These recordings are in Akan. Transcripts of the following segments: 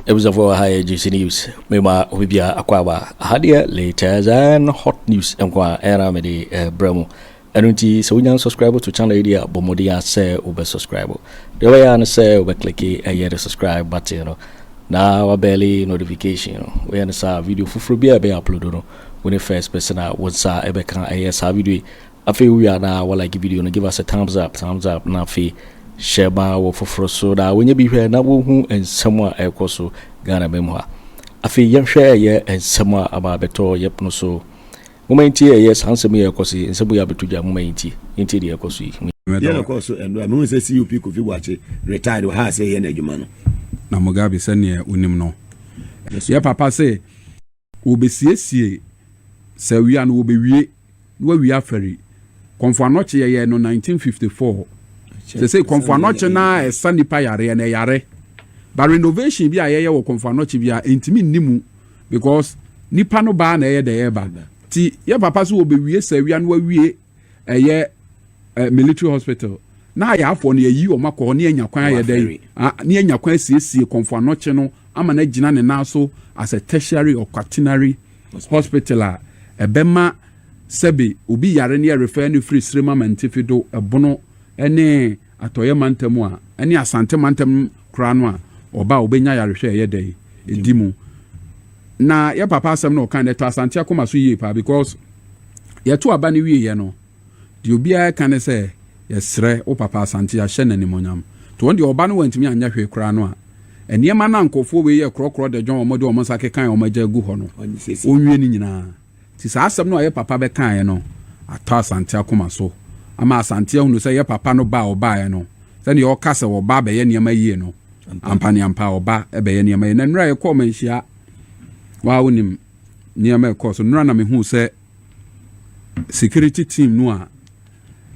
Abusuafoɔ, ha yɛ Juicy News. Mema obi bia akɔ aba. Aha deɛ, latest and hot news nko a ɛna mede brɛ mu. Ɛno nti sɛ wonya subscribe to channel yi deɛ a, bɔ mmɔden a sɛ wobɛ subscribe. Deɛ wobɛyɛ a ne sɛ wobɛ click ɛyɛ the subscribe button no na wa bell notification no. Woyɛ no saa, video foforɔ bi a ɛbɛyɛ upload no, wo ne first person a wo nsa ɛbɛka ɛyɛ saa video yi. Afei wowie a, na wa like video no, give us a thumbs up, thumbs up, na afei hyɛ ma wɔ foforɔ so na wɔnyɛ bi hwɛ na wɔhu nsɛm a ɛrekɔ so Ghana mu ha. Afei yɛnhwɛ ɛyɛ nsɛm a aba abɛtɔ yɛpono so. Moma ntie ɛyɛ saa nsɛm yi a ɛkɔ so yi, nsɛm yi abɛto dwa. Moma yɛntie, yɛntie deɛ ɛkɔ so yi. Yɛn na kɔɔ so ɛno a mehu sɛ COP Kofi Boakye retired wɔ ha sɛ yɛ n'adwuma no. Na Mugabe, sɛneɛ wonim no, yɛ papa sɛ wɔbɛsiesie sɛ wia no, wɔbɛwie na wawie afɛri Kɔmfo Anɔkye. Yɛyɛ no 1954 sɛ Kɔmfo Anɔkye na ɛsa nipa yareɛ na ɛyare ba. Renovation bi a yɛyɛ wɔ Kɔmfo Anɔkye bi a ntumi nni mu because nipa no baa na ɛyɛ dɛ ɛba. Ti yɛ papa sɛ wɔbɛwie sɛ wia no, wawie ɛyɛ military hospital na ayɛ afɔ no, yɛyi wɔn akɔ hɔ ne yɛnya kwan ayɛ dɛ ne yɛnya kwan asiesie Kɔmfo Anɔkye no ama no agyina ne nan so as a tertiary or quaternary hospital a ɛbɛma sɛbi obi yare ne yɛrefer no firi Sirema Mantifi do, Ɛbono ne Atɔyɛ mantam a ɛne Asante mantam koraa no a, ɔba a obɛnya yarehwɛ ɛyɛ dɛ ɛdi mu. Na yɛ papa asɛm no ɔka no ɛtɔ Asante akoma so yie paa because yɛto aba no wieɛ no deɛ, obiara ka ne sɛ yɛsrɛ wo papa Asante ahyɛ n'animonyam nti wɔn deɛ, ɔba no wantumi anyɛ hwee koraa no a, nneɛma no a nkɔfoɔ wei yɛ korɔkorɔ de dwɔn wɔn de wɔn nsa keka wɔn agya agu hɔ no, ɔnwie no nyinaa. Nti saa asɛm no a yɛ papa bɛkaeɛ no atɔ Asante akoma so ama Asante ahunu sɛ yɛ papa no ba a ɔbaeɛ no, sɛdeɛ ɔka sɛ ɔba bɛyɛ nneɛma yie no, ampa ne ampa ɔba bɛyɛ nneɛma yie. Na nnura yɛkɔɔ Manhyia waa, wonim nneɛma ɛkɔɔ so nnura na mehu sɛ security team no a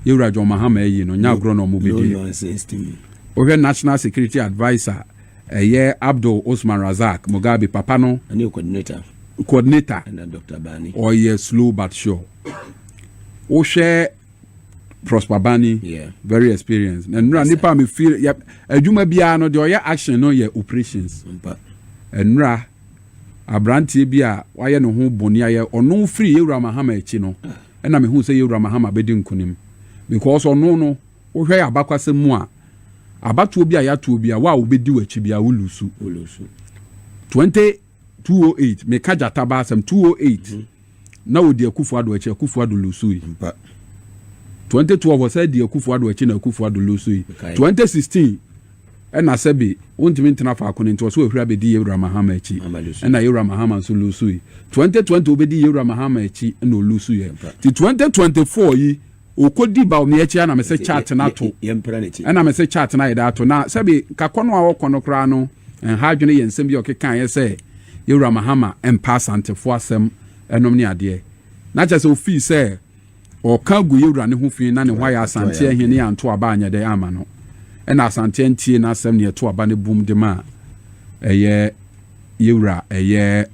yɛwura John Mahama ayi no nyɛ agorɔ na ɔmo bɛdi. Wohwɛ national security adviser, ɛyɛ Abdul Osman Razak, Mugabe papa no coordinator, coordinator ɔyɛ slow but sure. Wohwɛ Prosper Bani, very experienced. Na nnura nipa mi feel yɛ adwuma biara no deɛ, ɔyɛ action no yɛ operations. Nnura aberanteɛ bi a wayɛ ne ho bɔnni ayɛ ɔno firi yɛwura Mahama akyi no, ɛna mehu sɛ yɛwura Mahama bɛdi nkunim because ɔno no, wohwɛ abakwasɛm mu a, abatoɔ bi a yɛatoɔ bi a wa a wobɛdi w'akyi bi a wo lose. 208, meka gyata ba asɛm, 208 na wɔdi Akufo Ado akyi, Akufo Ado lose yi. 2012 wɔsɛ di Akufo Ado akyi na Akufo Ado lose yi. 2016 ɛna sɛbi wontumi ntena faako no nti wɔsɛ wɔhwiri abɛdi yɛwura Mahama akyi, ɛna yɛwura Mahama nso lose yi. 2020 wobɛdi yɛwura Mahama akyi ɛna o lose yɛ. Nti 2024 yi okodi ba omi akyi ɛna mɛ sɛ chart na to, ɛna mɛ sɛ chart na yɛde ato. Na sɛbi kakɔ no a wɔkɔ no koraa no nha adwene yɛ nsɛm bi a ɔkeka yɛ sɛ yɛwura Mahama mpa Asantefoɔ asɛm ɛnom ne adeɛ na kyerɛ sɛ ofii sɛ ɔka gu yɛwura ne ho fi na ne ho ayɛ Asante ahene ne yɛanto aba anyɛ dɛ ama no, ɛna Asante ntie n'asɛm ne yɛto aba ne bum de ma ɛyɛ yɛwura ɛyɛ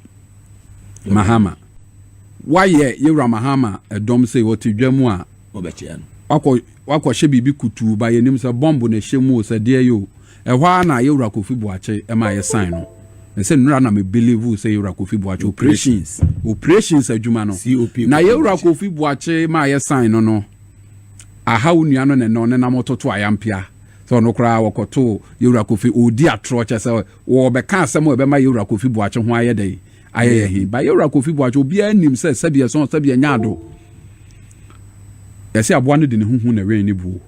Mahama. Wayɛ yɛwura Mahama ɛdɔm sɛ wɔte dwa mu a wakɔ wakɔhyɛ biribi kutuu ba yɛnim sɛ bɔmbo na ɛhyɛ mu o, sɛ deɛ yɛ o. Ɛhɔ ara na yɛwura Kofi Boakye ɛma yɛ sign no na sɛ nnura na me believe sɛ yɛwura Kofi Boakye operations adwuma no na yɛwura Kofi Boakye ma yɛ sign no aha wo nua no na ɛnɛ ɔne toto ayampia sɛ ɔno koraa wɔkɔto yɛwura Kofi ɔdi atorɔ kyɛ sɛ wɔbɛka asɛm a ɛbɛma yɛwura Kofi Boakye ho ayɛ dɛ ayɛ yɛ he ba. Yɛwura Kofi Boakye, obiara nim sɛ sɛbi ɛsɔn sɛbi ɛnya ado yɛsɛ aboa no de ne ho hu na ɛwɛn ne buo.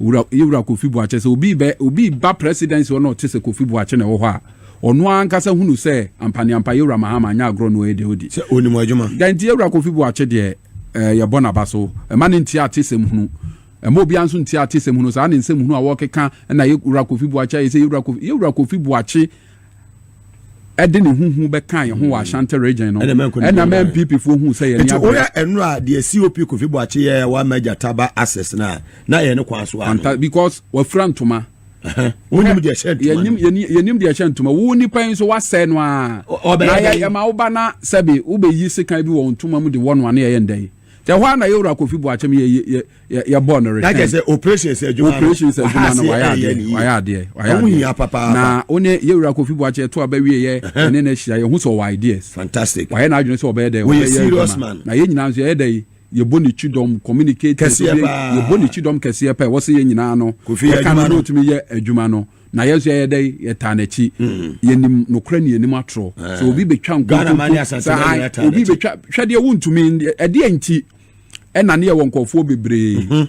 Yɛwura Kofi Boakye sɛ obi bɛ obi ba presidency hɔ na ɔte sɛ Kofi Boakye na ɛwɔ hɔ a, ɔno ankasa hunu sɛ ampaneampa yɛwura Mahama anya agorɔ no ɔyɛ deɛ ɔdi. Sɛ onim adwuma. Nti yɛwura Kofi Boakye deɛ, yɛbɔ n'aba so. Ɛma ne ntia ate sɛm hunu, ɛma obiara nso ntia ate sɛm hunu saa ne nsɛm hunu a wɔkeka. Ɛna yɛwura Kofi Boakye ayɛ sɛ yɛwura Kofi Boakye ɛde ne huhu bɛka yɛn ho wɔ Ashanti Region no, ɛna mɛ NPP fo hu sɛ yɛn ni abere. Nti oyɛ ɛnura deɛ COP Kofi Boakye yɛ wa mɛgya taba access na yɛ ne kwan so ano. Because wafura ntoma. Wonim deɛ ɛhyɛ ntoma. Yɛnim deɛ ɛhyɛ ntoma. Wo nipa yi nso wasɛe no a na yɛ ɛma woba na sɛbi wobɛyi sekan bi wɔ ntoma mu de wɔ no a ne yɛyɛ ndɛn. Kyɛ hɔ a na yɛwura Kofi Boakyem yɛ yɛ yɛ bɔɔ no return. Na kyerɛ sɛ operations adwuma no operations adwuma no wayɛ adeɛ, wayɛ adeɛ, wayɛ adeɛ. Hia papaapa. Na wo ne yɛwura Kofi Boakye ɛto aba wie yɛ ɛne no ahyia, yɛhu sɛ ɔwɔ ideas. Fantastic. Wayɛ n'adwene sɛ ɔbɛyɛ dɛ, ɔbɛyɛ serious man. Na yɛn nyinaa nso yɛyɛ dɛ yɛbɔ ne kyidɔm communicate kɛseɛ paa. Yɛbɔ ne kyidɔm kɛseɛ paa, ɛwɔ sɛ yɛn nyinaa no Kofi yɛ yɛka no adwuma na no. ɔtumi yɛ adwuma no. Na yɛn nso yɛyɛ dɛ yɛtaa n'akyi. Yɛnim nokorɛ ne yɛnim atorɔ. Sɛ obi bɛtwa Ghana man ne nkontompo Asante sɛ man ae, nyinaa taa obi n'akyi. bɛtwa hwɛdeɛ wontumi ɛdeɛ nti ɛna ne yɛwɔ nkurɔfoɔ bebree.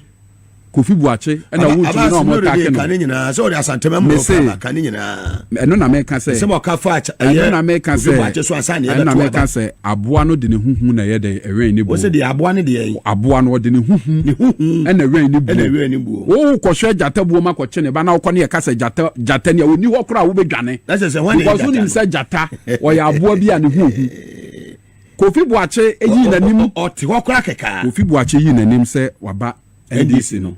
Kofi Buakye ɛna wontumi na ɔmo take no. Ka ne nyinaa sɛ ɔde Asantema mu Mese- ɔka ka ne nyinaa. Ɛno na meka sɛ sɛ ɔka fa akyɛ ɛno na meka Kofi sɛ Buakye so ansa ne ɛno na yɛbɛto meka aba. sɛ aboa no de ne huhu na ɛyɛ dɛ ɛwɛn ne buo. Wọ́n sɛ deɛ aboa ne deɛ yi. Aboa no ɔde ne huhu ne huhu ɛna ɛwɛn ne buo. Ɛna ɛwɛn ne buo. Wo kɔhwɛ gyata buo ma kɔkye ne ba na wokɔ ne yɛka sɛ gyata gyata ni a ɔni hɔ koraa wobɛdwane. Na kyerɛ sɛ hwan na ɛyɛ because gyata wonim no? sɛ gyata ɔyɛ aboa bi a ne ho hu. Kofi Buakye yii n'anim. Ɔte hɔ koraa kɛkɛ. Kofi Buakye yii n'anim sɛ waba NDC no,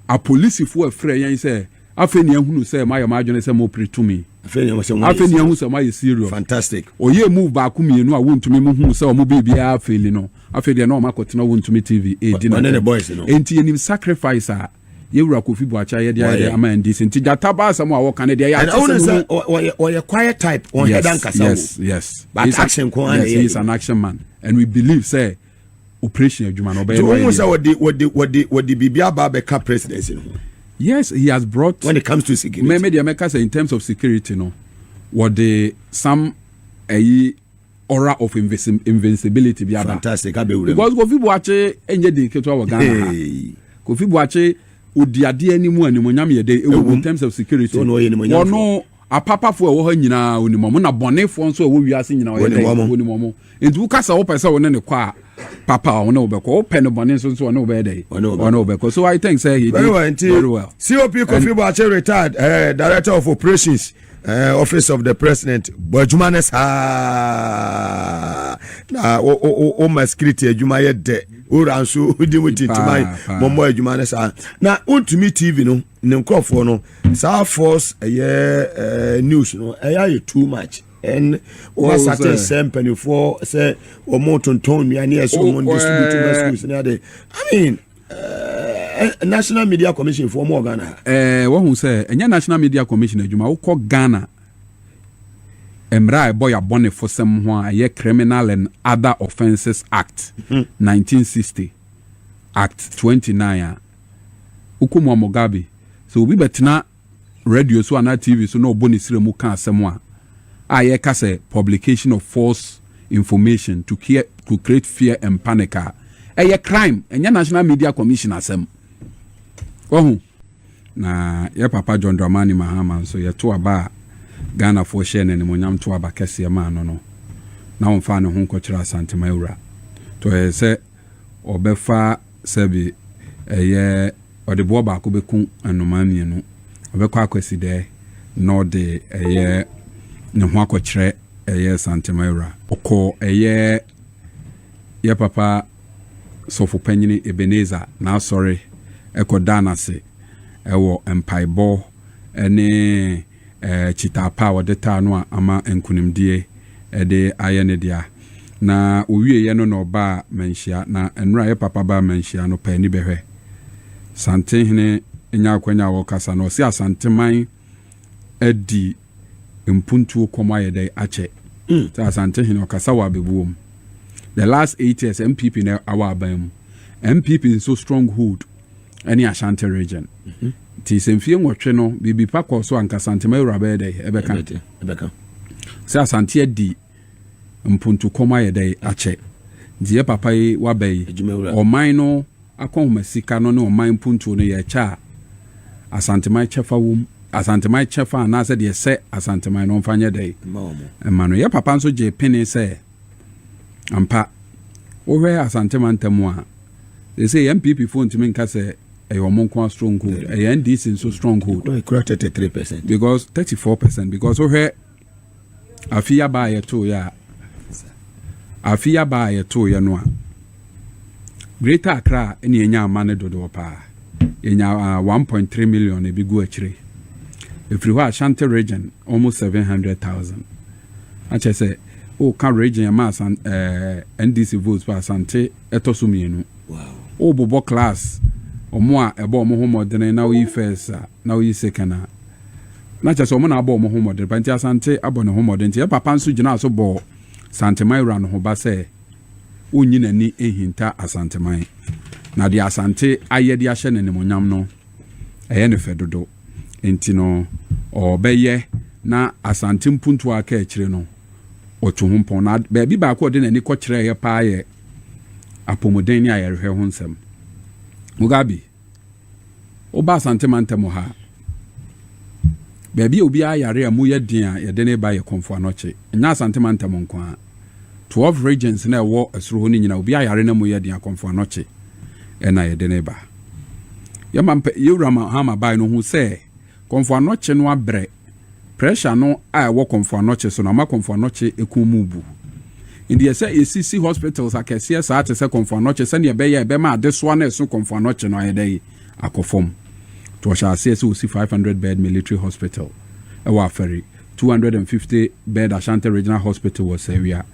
apolisifoɔ afrɛ yɛn sɛ afei ne ahunu sɛ moayɛ mo adwene sɛ mopere tumi. Afei ne sɛ afei ne ahu sɛ moayɛ serious. Fantastic. Ɔyɛ move baako mmienu a wontumi mu hu sɛ ɔmo biribiara fail no, afei deɛ na ɔmo akɔtena Wontumi TV edi Ɔne ne boys no. Enti yɛnim sacrifice a yɛwura Kofi Buakye ayɛ de ayɛ de Wɔyɛ. ama NDC, nti gyata ba asɛm a wɔka no deɛ yɛ ɛna ate ɔno sɛ sɛ no mu. ɔyɛ quiet type, ɔn head ankasa Yes. wo. But He's action ko ara na yes, ɛyɛ he is an action man and we believe sɛ operation adwuma no ɔbɛyɛ nti no ohun ayɛ sɛ yie. wɔde biribi aba abɛka presidency no ho Yes, he has brought when it comes to security. Mɛmɛ deɛ mɛka sɛ in terms of security no, wɔde some ɛyi aura of invincibility bi aba. Fantastic, abɛwura mu. Because Kofi Buakye ɛnyɛ den ketewa wɔ Ghana ha. Hey. Kofi Buakye odi adeɛ anim a animonyam yɛ dɛ ɛwɔ mu in terms of security. So ɔno ɔyɛ animonyamfoɔ. Wɔno apapafoɔ a ɛwɔ hɔ nyinaa onim ɔmo, na bɔnefoɔ nso a ɛwɔ wiase nyinaa ɔyɛ Onim dɛ ɔmo. onim ɔmo. Nti wokasa wopɛ sɛ wo ne ne kɔ a papa a, ɔne wo bɛkɔ, wopɛ ne bɔne nso nso ɔne wo bɛyɛ dɛ Ɔne wo bɛkɔ. ɔne wo bɛkɔ. So I think sɛ he did Very well, nti very well. COP Kofi Buakye retired, director of operations, Office of the President, bɔ adwuma ne saa na o ma security adwuma yɛ dɛ, owura nso di mu tintiman. Paa, paa. Mɔmmɔ adwuma ne saa na wontumi TV no ne nkurɔfoɔ no saa force ɛyɛ news no ɛyɛ ayɛ too much ɛn wɔasate sɛ- sɛ mpanimfoɔ sɛ wɔn tontɔn nnuane ɛsɛ wɔn Oh, distribute ma eh. schools ne ade. I mean, National Media Commission foɔ mu wɔ Ghana ha. Wɔhu sɛ ɛnyɛ National Media Commission adwuma. Wokɔ Ghana mmerɛ a ɛbɔ yɛ abɔnefosɛm ho a ɛyɛ Criminal and Other Offences Act 1960, Act 29 a, wokɔ mu a, Mugabe, sɛ obi bɛtena radio so anaa TV so na ɔbɔ ne srɛ mu ka asɛm a yɛka sɛ publication of false information to create fear and panic a, ɛyɛ crime. Ɛnyɛ National Media Commission asɛm. Wahu na yɛ papa John Dramani Mahama nso yɛto aba a Ghanafoɔ hyɛɛ no animonyam to aba kɛseɛ maa no na wɔmfa ne ho nkɔkyerɛ Asantema awura to ɛyɛ sɛ ɔbɛfa sɛbi ɛyɛ ɔde boɔ baako bɛku nnomaa mmienu, ɔbɛkɔ Akwasidɛ na ɔde ɛyɛ ne ho akɔkyerɛ ɛyɛ Santema awura. Ɔkɔ ɛyɛ yɛ papa sɔfo panyini Ebenezer n'asɔre ɛkɔda n'ase ɛwɔ mpaebɔ ɛne kyitaapa a wɔde taa no a ama nkonimdie ɛde ayɛ ne dea. Na owieɛ no na ɔbaa Manhyia, na nnora yɛ papa baa Manhyia no paani bɛhwɛ Santehene nya akwanya a wɔkasa no, ɔse Asanteman adi mpuntuo kɔm ayɛ dɛ akyɛ sɛ Asantehene ɔkasa wɔ abɛbuo mu. The last 8 years NPP na awɔ aban mu, NPP nso stronghold ɛne Ashanti Region, nti sɛ mfie 8 no biribi pa kɔ so anka Asantema awura bɛyɛ dɛ ɛbɛka ɛbɛka sɛ Asante adi mpuntukɔm ayɛ dɛ akyɛ. Nti yɛ papa yi waba yi, Adwumawura. ɔman no akɔnhoma sika no ne ɔman mpuntuo no yɛkyɛ a, Asanteman kyɛfa wom, Asanteman kyɛfa anaasɛ deɛ sɛ Asanteman no ɔmfa nyɛ dɛ ma wɔn. Ɛma no yɛ papa nso gye pene sɛ ampa wohwɛ Asantema ntam a, ɛsɛ NPP foɔ ntumi nka sɛ ɛyɛ ɔmo nko a stronghold, ɛyɛ NDC nso stronghold. Kura 33%. Because 34%, because wohwɛ afi yaba a yɛtooyɛ a, afi yaba a yɛtooyɛ no a, Greater Accra ɛne yɛnya ama ne dodoɔ paa, yɛnya 1.3 million ebi gu akyire. Ɛfiri hɔ, Ashanti Region almost 700,000, akyɛ sɛ Woka region ɛma Asan ɛɛ NDC votes pa, Asante ɛtɔ so mmienu. Wobobɔ class ɔmo a ɛbɔ ɔmo ho mmɔdene na woyi first a na woyi second a, na kyerɛ sɛ ɔmo na abɔ ɔmo ho mmɔdene pa. Nti Asante abɔ ne ho mmɔden. Nti yɛ papa nso gyina so bɔ Santeman wura no ho ba sɛ wonyi n'ani nhinta Asanteman, na deɛ Asante ayɛ de ahyɛ n'animonyam no ɛyɛ ne fɛ dodo. Nti no ɔbɛyɛ na Asante mpuntu a aka akyire no ɔto ho mpɔn. Na baabi baako a ɔde n'ani kɔkyerɛ yɛ paa yɛ apɔmuden ne ayarehwɛ ho nsɛm. Mugabe, woba Asante mantam ha, baabi a obiara yare a mu yɛ den a yɛde ne ba yɛ Kɔmfo Anɔkye. Nyɛ Asante mantam nko a, 12 regions na ɛwɔ ɛsoro hɔ no nyina, obiara yare na mu yɛ den a, Kɔmfo Anɔkye ɛna yɛde ne ba. Yɛma mpɛ yɛwura Mahama bae no hu sɛ Kɔmfo Anɔkye no abrɛ. Pressure no a ɛwɔ Kɔmfo Anɔkye so no ama Kɔmfo Anɔkye ekun mu bu. Nti yɛsɛ yɛsisi hospitals akɛseɛ saa te sɛ Kɔmfo Anɔkye, sɛnea ɛbɛyɛ ɛbɛma adesoa no ɛso Kɔmfo Anɔkye no ayɛ dɛ akɔ fam. To ɔhyɛ aseɛ sɛ osi 500 bed military hospital ɛwɔ Afari, 250 bed Ashanti Regional Hospital wɔ Sɛwia.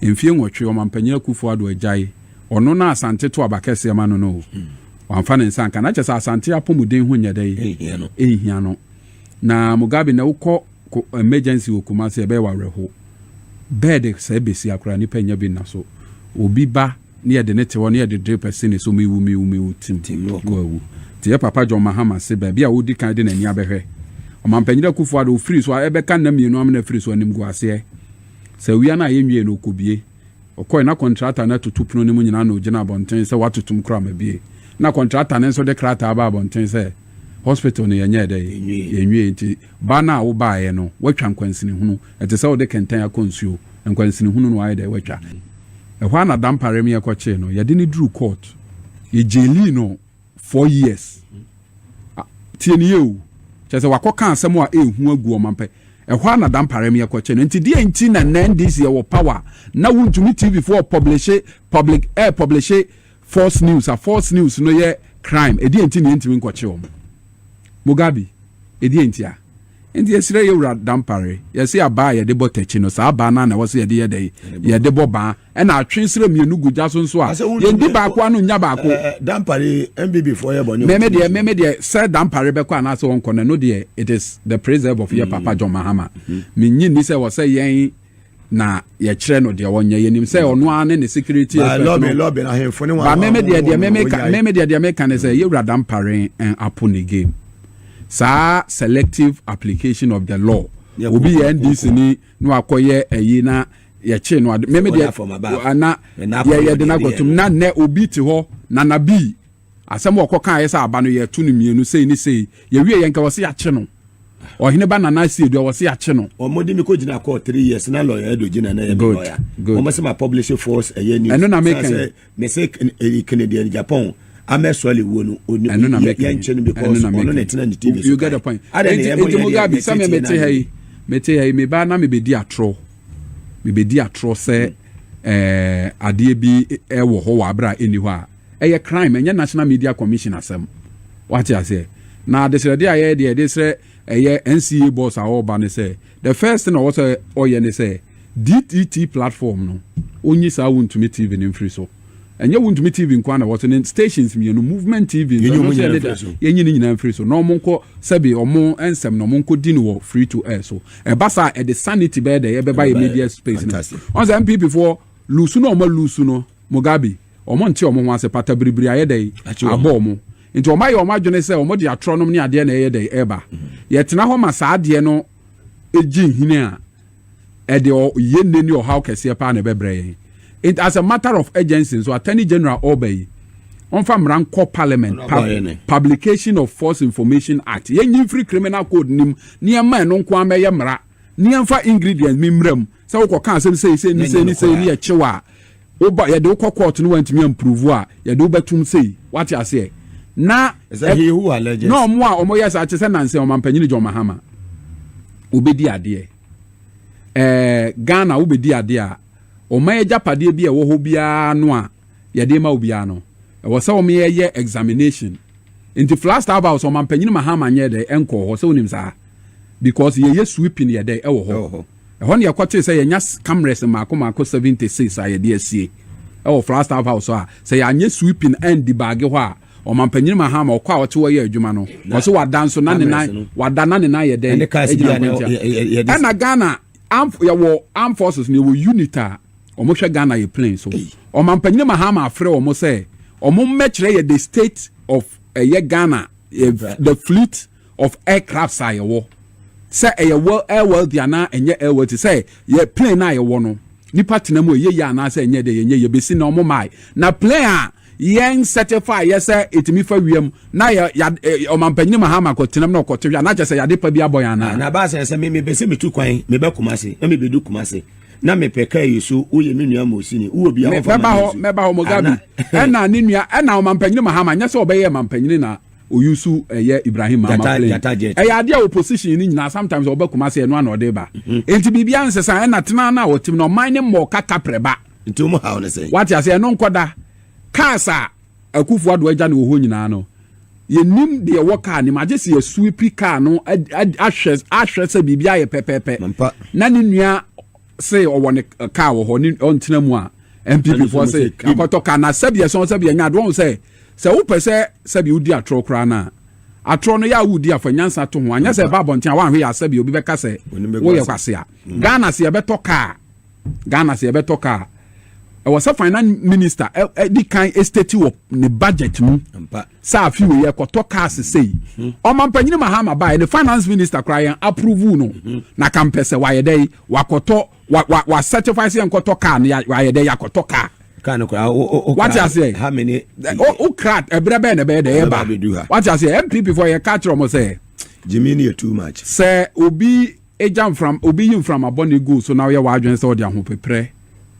Mfie 8, Ɔmampanyin Akufo Ado agyae ɔno na Asante to aba kɛseɛ ma no, wamfa ne nsa nka na kyerɛ sɛ Asante apɔmuden ho nyɛ dɛ ɛnhia no. Na Mugabe, na wokɔ emergency wɔ Kumase, ɛbɛyɛ wawerɛho. Bed sɛ ɛbɛsi akora nipa nya bi nna so. Obi ba ne yɛde ne te hɔ ne yɛde drip ɛsi ne so, mewu, mewu, mewu, tim wawu. Nti yɛ papa John Mahama se baabi a wodi kan de n'ani abɛhwɛ, Ɔmampanyin Akufo Ado ofiri so a ɛbɛka nna 2 amena firi so anim gu aseɛ sɛ wia no a yɛnwie no ɔkɔbie. Ɔkɔe na contractor no atutu pono no mu nyinaa na ogyina abɔnten sɛ watotom koraa ma bie. Na contractor no nso de krataa ba abɔnten sɛ hospital no yɛnyɛɛ dɛ yɛnwie. Nti ba no a wobaeɛ no woatwa nkwansini hunu, ɛte sɛ wode kɛntɛn akɔ nsuo. Nkwansini hunu no wayɛ dɛ woatwa. Ɛhɔ a na Dampare mi ɛkɔkyee no, yɛde ne duru court, yɛjaili no 4 years. Tie ne yie o, kyerɛ sɛ wakɔka asɛm a ɛɛhu agu ɔmampɛ. Ɛhɔ a na Dampare mi ɛkɔkyee no. Nti deɛ nti na na NDC ɛwɔ power na Wontumi TV foɔ publish public publish false news a, false news no yɛ crime, ɛdeɛ nti na yɛntumi nkɔkye wɔn? Mugabe, ɛdeɛ nti a nti yɛsrɛ yɛwura Dampare, yɛsɛ abaa a yɛde bɔ tɛkyi no, saa abaa no a na ɛwɔ sɛ yɛde yɛ dɛ yɛde bɔ baa, ɛna atwe srɛ mmienu gu gya so nso a yɛndi baako ano nya baako. Dampare, NPP foɔ yɛ bɔne. Mɛmɛ deɛ sɛ Dampare bɛkɔ anaasɛ wɔnkɔ no, ɛno deɛ it is the preserve of yɛ papa John Mahama. Menyi ni sɛ wɔ sɛ yɛn na yɛkyerɛ no deɛ wɔnyɛ. Yɛnim sɛ ɔno ara ne ne security expert no. Lɔbi ahemfo ne ba mɛmɛ deɛ meka ne sɛ yɛwura Dampare apo ne game saa selective application of the law. Obi yɛ NDC ni na wakɔyɛ ɛyi na yɛkye no ade, mɛmɛ deɛ ana yɛde no akɔtum na nnɛ obi te hɔ nana bi asɛm wɔkɔ kan yɛ sɛ aba no yɛto no mmienu sei ne sei, yɛwie yɛn nka wɔ se yɛakye no. Ɔhene ba Nana si edu a wɔ se yɛakye no. Ɔmo de mi ko gyina court 3 years na lawyer Edo gyina na yɛ mi lawyer. Ɔmo sɛ ma publish false ɛyɛ news. Ɛno na meka yi. Mɛ sɛ Kennedy Japan amɛsɔle wo no oni ɛno na meka yɛn nkyɛn because ɔno na ɛtena ne TV so. You get the point. Nti Mugabe, sɛ mete ha yi me ba na mebɛdi atorɔ sɛ adeɛ bi ɛwɔ hɔ wɔ abere a ɛni hɔ a, ɛyɛ crime. Ɛnyɛ National Media Commission asɛm, wate aseɛ? Na adesrɛdeɛ a yɛyɛ deɛ yɛde srɛ ɛyɛ NCA boss a ɔreba ne sɛ the first thing a ɔwɔ sɛ ɔyɛ ne sɛ DTT platform no, onyi saa Wontumi TV ne mfiri so. Ɛnyɛ Wontumi TV nko na wɔso ne stations mmienu, Movement TV nso, ɛno nso yɛ ne da. Yɛnyi ne nyinaa mfiri so na ɔmo nkɔ sɛbi ɔmo nsɛm na ɔmo nkɔ di no wɔ free to air so. Ɛba saa, ɛde sanity bɛyɛ dɛ yɛbɛba yɛ media space no. Ɔn sɛ NPP foɔ lose no, ɔmo lose no, Mugabe, ɔmo nte ɔmo ho ase pata biribiri ayɛ dɛ abɔ ɔmo. Nti ɔmo ayɛ ɔmo adwene sɛ ɔmo de atorɔ nom ne adeɛ na ɛyɛ dɛ ɛba. Yɛtena hɔ ma saa adeɛ no egyi nhini a ɛde yɛ nne ne ɔhaw kɛseɛ paa na ɛbɛbrɛ yɛn. It as a matter of urgency nso, Attorney General ɔba yi, ɔnfa mmara nkɔ Parliament, Publication of False Information Act, yɛnyi mfiri criminal code nim nneɛma. Ɛno nko amɛyɛ mmara nneɛmfa ingredients mi mmerɛ mu sɛ wokɔ ka asɛm sei sei ne sei ne sei ne yɛkyew a, woba yɛde wokɔ court no, wantumi amprove a, yɛde wobɛtum sei, wate aseɛ? Na na ɔmo a ɔmo yɛ saa kyɛ sɛ nansɛ Ɔmampanyini John Mahama obɛdi adeɛ Ghana, wobɛdi adeɛ a ɔman agyapadeɛ bi a ɛwɔ hɔ biara no a yɛde ma obiara no, ɛwɔ sɛ wɔn yɛyɛ examination. Nti Flagstaff House, Ɔmampanyini Mahama nyɛ dɛ ɛnkɔ hɔ sɛ onim saa because yɛyɛ sweeping yɛ dɛ ɛwɔ hɔ. Ɛhɔ ne yɛkɔtee sɛ yɛnya cameras mmaako mmaako 76 a yɛde asie ɛwɔ Flagstaff House a sɛ yɛanyɛ sweeping and baage hɔ a, ɔmampanyini Mahama ɔkɔ a ɔte hɔ yɛ adwuma no, ɔso wada nso na ne nan wada na ne nan yɛ dɛn ɛgyina nkwantia. Ɛna Ghana yɛwɔ armed forces no, yɛwɔ unit a wɔhwɛ Ghana yɛ plane so. Ɔmampanyini Mahama afrɛ wɔn sɛ wɔn mmɛkyerɛ yɛ the state of ɛyɛ Ghana the fleet of aircrafts a yɛwɔ, sɛ ɛyɛ well airworthy anaa ɛnyɛ airworthy, sɛ yɛ plane a yɛwɔ no nipa tena mu ɛyɛ yie anaasɛ ɛnyɛ de yɛnyɛ yɛ besi na ɔmo maa na plane a yɛn certify yɛ sɛ ɛtumi fa wiem na yɛ ya ɔmampanyini Mahama kɔ tenam na ɔkɔte hwɛ anakyɛ sɛ yɛade pa bi abɔ yɛn anaa. Na baa sɛ me mepɛ sɛ metu kwan, mebɛ Kumase na mebɛdu Kumase na mepɛ kaa yi so, woyɛ me nua Mosini, wowɔ bia wɔfa. Mɛba hɔ, mɛba hɔ, Mugabe. Ɛna ne nua, ɛna ɔmampanyini Mahama nyɛ sɛ ɔbɛyɛ mampanyini na oyusu ɛyɛ Ibrahim Mahama plane. Ɛyɛ adeɛ a opposition ni nyinaa sometimes ɔbɛ Kumase ɛno ana ɔde ba. Nti biribi ansesa ɛna tena na ɔtim na ɔman ne mmɔ kaka prɛba. Nti wɔn haw ne sɛ wate ase ɛno nkɔda cars a Akufo Addo agya ne wɔ hɔ nyinaa no, yɛnim deɛ ɛwɔ car nim agye sɛ yɛsweep car no ahwɛ sɛ biribi ayɛ pɛpɛɛpɛ. Na ne nua se ɔwɔ ne car wɔ hɔ ne ɔntena mu a NPP foɔ se akɔtɔ car na sɛbi ɛsɔn sɛbi ɛnya adoɔ sɛ wopɛ sɛ sɛbi wodi atorɔ koraa no a, atorɔ no yɛ a wodi afa nyansa to ho anyɛ sɛ ɛba abɔnten a woanhwɛ yɛ asɛbi obi bɛka sɛ woyɛ kwase a. Ghana sɛ yɛbɛtɔ car, Ghana sɛ yɛbɛtɔ car, ɛwɔ sɛ finance minister ɛdi kan state wɔ ne budget mu sɛ afi wei yɛkɔtɔ cars sei. Ɔmampanyini Mahama baa ne finance minister koraa yɛn approve no na kampɛ sɛ wayɛ dɛ wakɔtɔ wa wa wa certify sɛ yɛnkɔtɔ car no, wayɛ dɛ yakɔtɔ car. Car no koraa o wate aseɛ? How many? O kra ɛbrɛ bɛyɛ na ɛbɛyɛ dɛ ɛba, wate aseɛ? NPP fo yɛ ka kyerɛ ɔmo sɛ Jimmy ni yɛ too much. Sɛ obi egya nfram, obi yi nframa bɔ ne gu so na ɔyɛ w'adwene sɛ ɔde ahopeprɛ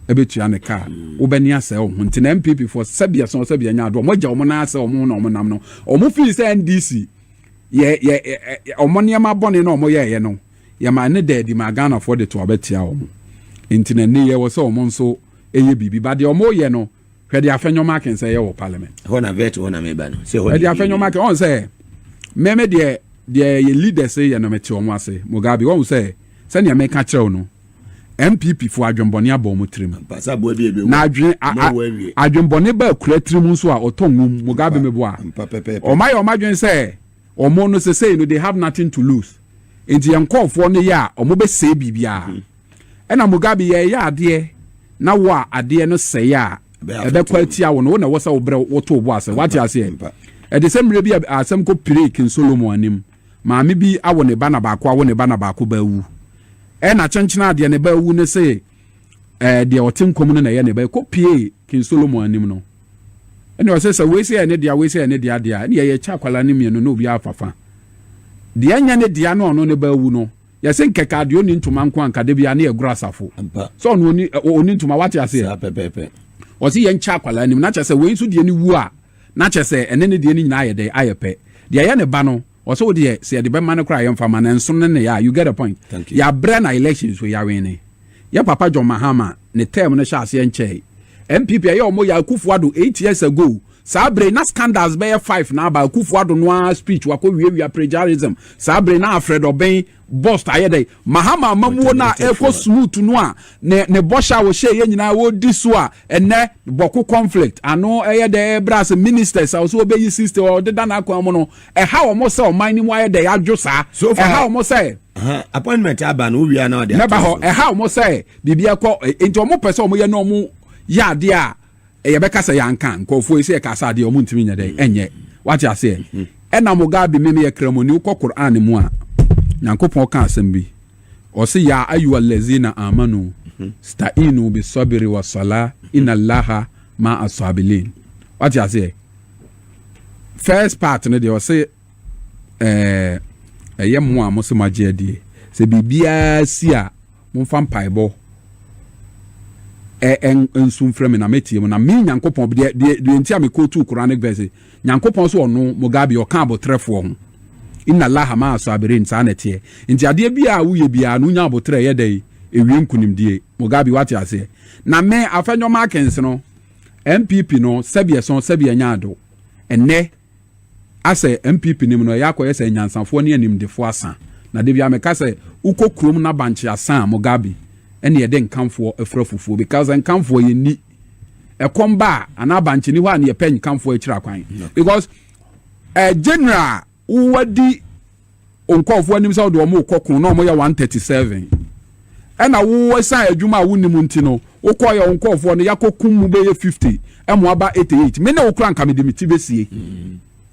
ɛbɛtua ne kaa, wobɛni asɛ wo ho. Nti na NPP fo sɛbi ɛsɔn sɛbi ɛnya adoɔ, ɔmo agya ɔmo nan asɛ ɔmo ho na ɔmo nam no, ɔmo fii sɛ NDC yɛ ɔmo nneɛma bɔne na ɔmo yɛɛyɛ no yɛma ne dɛɛdi ma Ghanafoɔ de to abɛtia ɔmo. Nti na ne yɛ wɔ sɛ ɔmo nso ɛyɛ biribi ba deɛ ɔmo yɛ no. Hwɛ deɛ Afenyo Markin sɛ ɛyɛ wɔ parliament. Hɔ na vet hɔ na meba no sɛ hɔ. Ɛde Afenyo Markin ɔn sɛ mɛmɛ deɛ yɛ leaders yɛ no, mɛte ɔmo ase. Mugabe, wɔn sɛ sɛnea mɛka kyerɛw no, NPP fo adwenbɔne abɔ ɔmo tirim na adwenbɔne ba akura tirim nso a ɔtɔ nwom. Mugabe, meboa ɔmo ayɛ ɔmo adwen sɛ ɔmo no sesei no they have nothing to lose, nti yɛn nkɔɔfoɔ no yɛ a ɔmo bɛ sɛɛ biribiara. Ɛna Mugabe, yɛ adeɛ na wo a adeɛ no sɛɛ a ɛbɛkɔ atia wo no, wo na ɛwɔ sɛ wobrɛ woto bo ase, wate aseɛ? Ɛde sɛ mmerɛ bi a asɛm kɔ pire King Solomon anim, maame bi awo ne ba na baako awo ne ba na baako ba awu, ɛna kyenkyena adeɛ ne ba awu ne sɛ deɛ ɔte nkɔm no na ɛyɛ ne ba. Ɛkɔ pie King Solomon anim no, ɛna ɔsɛ sɛ wei sɛ yɛ ne dea, wei sɛ yɛ ne dea deɛ, ɛna yɛyɛ kyɛ akwalaa ne mmienu na obi afafa deɛ ɛnyɛ ne dea no, ɔno ne ba awu no. Yɛsɛ nkɛkɛ adeɛ oni ntoma nko anka de bia ne yɛ goro asafo sɛ ɔno oni ntoma, wate aseɛ? Ɔsi yɛn kyɛ akwalaa anim na kyɛ sɛ wei nso deɛ ne wu a na kyɛ sɛ ɛne ne deɛ ne nyinaa ayɛ dɛ ayɛ pɛ. Deɛ ɛyɛ ne ba no, ɔsɛ wo deɛ sɛ yɛde bɛma no koraa yɛmfa ma no nso ne ne yɛ a. You get the point? Yɛabrɛ na elections so yɛawen ne yɛ papa John Mahama ne term no hyɛ aseɛ nkyɛe. NPP ɛyɛ ɔmo yɛ Akufo Addo 8 years ago saa bere na scandals bɛyɛ five na aba. Akufo Addo no ara speech wakɔ wiawia plagiarism saa bere na Alfred Obeng bust ayɛ dɛ. Mahama amamuo no a ɛkɔ smooth no a ne bɔhyɛ a wɔhyɛ yɛ nyinaa wɔdi so a, ɛnɛ Bawku conflict ano ɛyɛ dɛ ɛbrɛ ase. Ministers a wɔsɛ wɔbɛyi 60 ɔdeda n'akwan mu no, ɛha wɔn sɛ ɔman no mu ayɛ dɛ yɛadwo saa. Ɛha wɔn sɛ appointment aba no wowia na ɔde mɛba hɔ. Ɛha wɔn sɛ biribi ɛkɔ nti wɔn pɛ sɛ wɔn yɛ na wɔn yɛ adeɛ a yɛbɛka sɛ yɛanka nkɔɔfoɔ yi sɛ yɛka sɛ adeɛ wɔn ntumi nyɛ dɛ ɛnyɛ, wate aseɛ? Ɛna Mugabe, mímí yɛ kramoni, wokɔ Quran mu a, Nyankopɔn ka asɛm bi, ɔse ya ayuha allazina amanu sta'inu bisabiri wa sala inna Allaha ma asabilin, wate aseɛ? First part no deɛ, ɔse ɛyɛ mo a mo sɛ mo agye adie sɛ biribiara si a momfa mpaebɔ ɛ nsu mfrɛ me na mɛtie mu na me Nyankopɔn. Deɛ nti a mekɔtu Quranic verse, Nyankopɔn so ɔno Mugabe ɔka abotrɛfoɔ ho, inna Allaha ma asabirin, saa na ɛteɛ. Nti adeɛ bi a woyɛ biara no, wonya abotrɛ yɛ dɛ ewie nkonimdie. Mugabe, wate aseɛ? Na me Afenyo Markins no, NPP no sɛbi ɛsɔn sɛbi ɛnya ado ɛnɛ asɛ NPP nim no ɛyɛ akɔyɛ sɛ nyansafoɔ ne animdefoɔ asa. Na de bia meka sɛ wokɔ kurom na bankye asa a, Mugabe, ɛne yɛde nkamfoɔ afura fufuo, because nkamfoɔ yɛ ni ɛkɔm ba a anaa bankye ni hɔ a, ne yɛpɛ nkamfoɔ akyiri akwan, because general wowadi nkɔɔfoɔ anim sɛ wode ɔmo kɔ ko na ɔmo yɛ 137, ɛna wowɔ san adwuma a wonim nti no, wokɔ yɛ nkɔɔfoɔ no yɛakɔ kum mu bɛyɛ 50, ɛmo aba 88. Me ne wo kora nka mede me ti bɛsie.